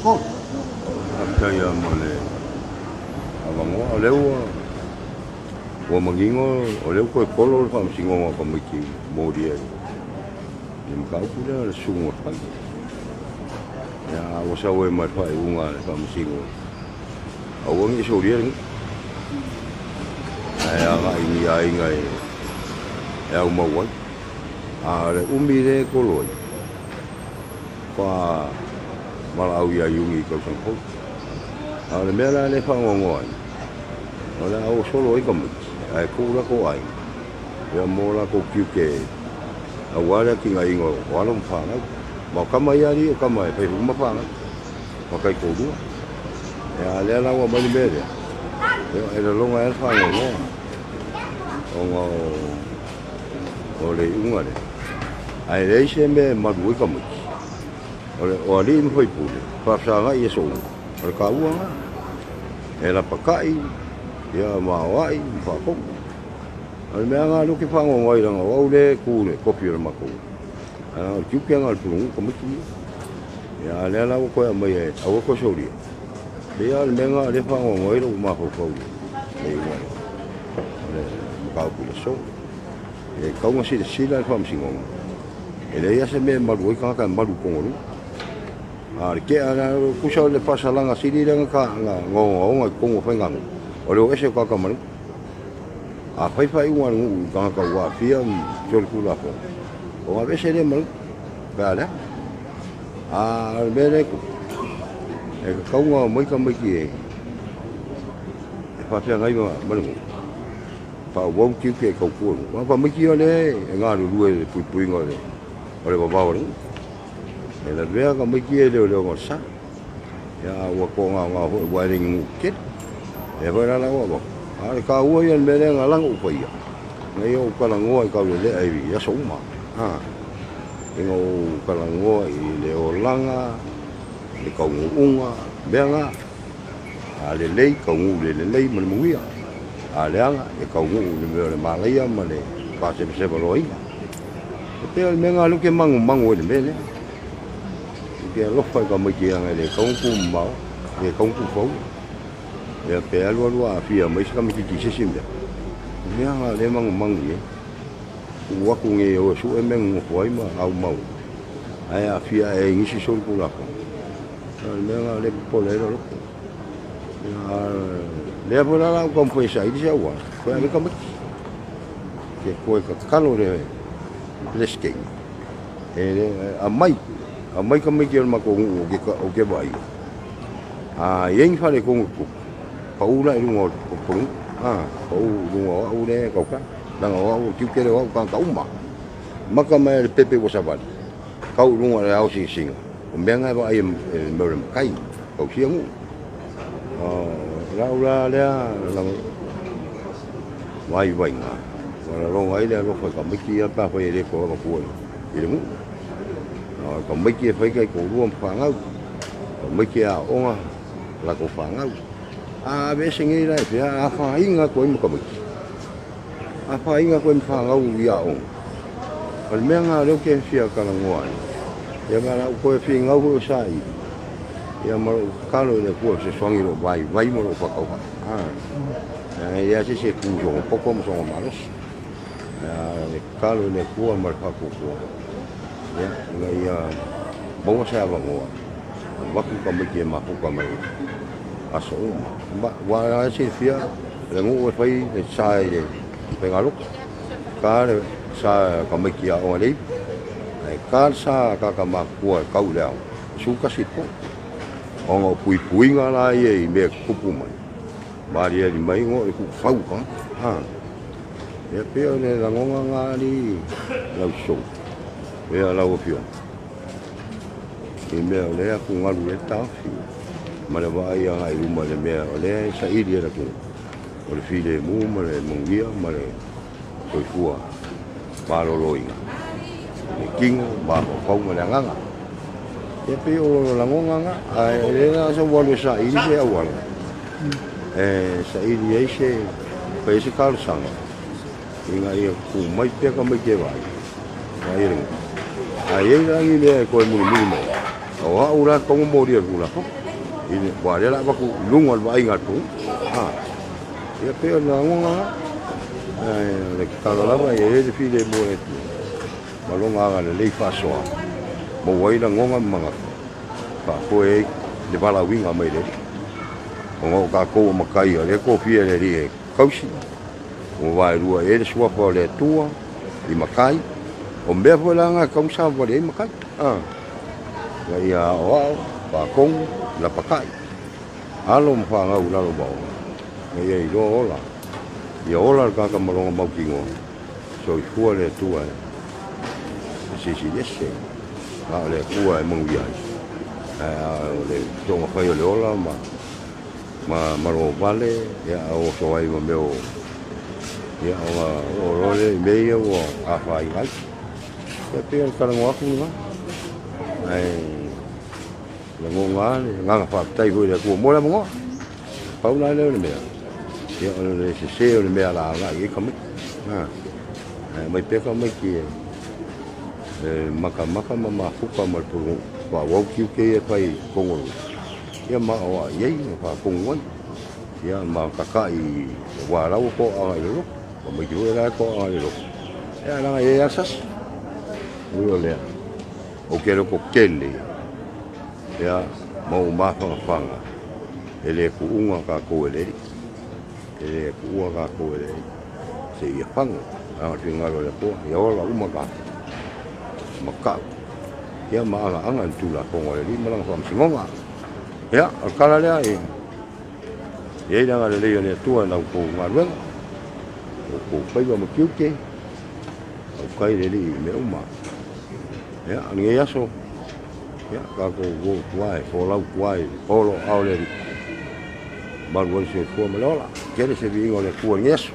Kolo. Faafetai lava mo le avanoa. O lea ua ua manino o lea ua toe kolo le faamasinoga o tamaiti molia i le mataupu lea o le susuga o le fale. Ia, a ua sau ai ma le faaiuga a le faamasino, aua ne i solia le nuu, ae agai i ni aiga e aumau ai. A o le umi lea e kolo ai, faatoa valaau ia Iuni i tausaga fou. A o le mea la lea e faanoanoa ai, o le a o solo ai tamaiti, ae tuu latou aiga, ia mo latou tiute aua le atinaeina o alo ma fanau. Ma o tama ia alii o tama e fai uma fanau ma taitoalua. Ia a o lea la ua aumai le mea lea, ia e lagona ai lava le faanoanoa ona o le iuga lea. Ae leai se mea e malu ai tamaiti. O le o alii ma faipule, faafesagai i aso uma, o le taua lena. E lapatai, ia ma aoai ma faatonu. O le mea lava lena ou te faanoanoa ai leaga o au lea e tu i le tofi o le matou, leaga o le tiute lena o le pulenuu tamaiti ia. Ia a o lea la ua toe aumai e aua le toe solia. Pei lava o le mea lena o lea e faanoanoa ai lou mafaufau i le iuga o le mataupu i le aso. E tatau ona silasila le Faamasinoga, e leai lava se mea e malu ai tagata e malu i totonu o nuu. A o le tea lea, tusa o le faasalaga sili lea na ogaoga i totonu o faiganuu, o le o ese o tagata ma nuu. A fai faaiuga a le nuu i tagata ua aafia i solitulafono, ona aveese lea ma nuu, pe a leaga. A o le mea lea e tupu, e tatau ona omai tamaiti e faafeagai ma le nuu, faaauau tiute e tautua i le nuu. Aua o tamaiti ia o lea e galulue i le puipuiga o le vavao o le nuu. E lavea tamaiti ia i leoleoga o le sa. Ia a ua toagaogao foi aua e le ni nuu tetele. Lea foi la ua avatu. A o le taua ia o le mea lea na ala ona ou faia, ina ia ou talanoa i Taulelea i aso uma. Ina ou talanoa i le olaga, le taunuuga, mea na. A lelei, taunuu i le lelei ma le manuia. A leaga, e taunuu i le mea o le malaia ma le faasevasevaloaina. E pei o le mea lena o lea ou te manumanu ai i le mea lea. Ou te alofa i tamaiti leaga e le tatau ona tumamao, e le tatau ona tufaua. Ia pe alu alu aafia mai se tamaititi i se isi mea, o le mea lena o lea e manumanu i ai. Tuu atu nei e o e sue mea e nonofo ai ma aumau ai, ae aafia ae ai i nisi solitulafono. O le mea lena o lea e popole ai lou loto. A o lea foi la o le a ou taumafai e saili se auala, toe ave ai tamaiti. E toe tatalo i le Peresetene, e aumai, aumai tamaiti o le matou nuu ou te vaaia. A i ai ni faaletonu e tutupu, pau la i luga o le pulenuu, pau i luga o au lea e tautala, leaga o au o le tiute lea o au tagata uma. Maka mai lava i le pepe ua savali, tau i luga o le ao sinasina, o mea na e vaai e le mea o le matai, tausia nuu. O lau la lea vaivaiga, ua lagona ai le alofa i tamaiti ia pe afai e le toe avatua i le nuu. O tamaiti e fai taitoalua ma fanau, o tamaiti e aooga latou fanau. A aveese nei la e fea, a afaina atu ai ma tamaiti, afaina atu ai ma fanau i aoga. O le mea lena o lea ou te fia talanoa ai, ia ma o le a ou toe finau foi o saili, ia ma lou tatalo i le Atua e fesoasoani i lou vaivai ma lou faatauvaa. Leaga e leai lava se isi e tu i sona poto ma sona malosi. A o le tatalo i le Atua ma le faatuatua, ia, ina ia maua se avanoa avatu tamaiti e mafuta mai aso uma. Aua o la e silafia, o le nuu e fai le sa i le faigalotu. Ta le sa a tamaiti aoga i le 9, ae ta le sa a tagata matutua e tau i le ao, e 11 i le po. Ona o puipuiga la ia i mea e tutupu mai, ma aliali mai o le tuufau o tagata. Ia pei o le lagona lena alii lau sosoo, ia lau afioga, i mea o lea e atugalu i ai le taofi ma le vaai agai i luma i le mea o lea e saili e le atunuu, o le filemu ma le manuia ma le soifua maloloina i le tino, mafaufau ma le agaga. Ia pei o lagona na, ae le na o se ua alu e saili se auala, e saili ai se, fai ai se talosaga, ina ia tu mai pea tamaiti e vaai, vaai e le nuu. A i ai la ni mea e toe mulimuli mai, O au la e tatau ona molia i le Tulafono, aua o lea o le a avatu i luga o le vaaiga a le Pulenuu. Ia pei o le lagona lena. Ae o le tatalo lava ia i ai le filemu o le Atua ma Lona agalelei faasoa, maua ai lagona ma manatu e faafoe ai le valaauina mai le Alii. Ona o tatou o matai o lea e tofia e le Alii e tausi, ua vaelua i ai le suafa o le Atua i matai. O mea foi la na e tatau ona savavali ai matai, ina ia aoao, faatonu, lapatai alo ma fanau i lalo o aoga, ina ia iloa ola, ia ola le tagata ma lona mautinoa, soifua le Atua e silisili ese, na o le Atua e manuia ai. Ae a o le soona fai o le ola ma ma malovale, ia oso ai ma mea o, ia ona oo loa lea i mea ia ua afaina ai. Ia pei o le talanoa atu lena. Ae lagona lava le agaga faafetai foi i le Atua mo le avanoa. Pau la lea o le mea, ia o le sese o le mea o le a agai i ai tamaiti. Ae aumai pea tamaiti e matamata ma mafuta ma le pulenuu, faaauau tiute ia e fai i totonu o le nuu, ia ma aoai ai ma faatonu ai, ia ma tata'i aua o la ua toaaga i le lotu. Tamaiti foi la e toaaga i le lotu, ia leaga e i ai lava sasi. Ui o lea, ou te lototele ia ma ou mafanafana e le tuuga tatou e le Alii, e le tuua tatou e le Alii seia fagu leaga o le finagalo o le Atua ia ola uma tatou ma tau ia ma agaaga i le Tulafono a le Alii ma lana faamasinoga. Ia, o le tala lea, e i ai le agalelei o le Atua i la outou galuega, o outou faiva ma tiute, faafetai i le Alii i mea uma. Ia, o lenei aso, ia, tatou o i tua e folau i tua i o loo aao o le Alii, malu ai le soifua ma le ola. Tele se viiga o le Atua i lenei aso.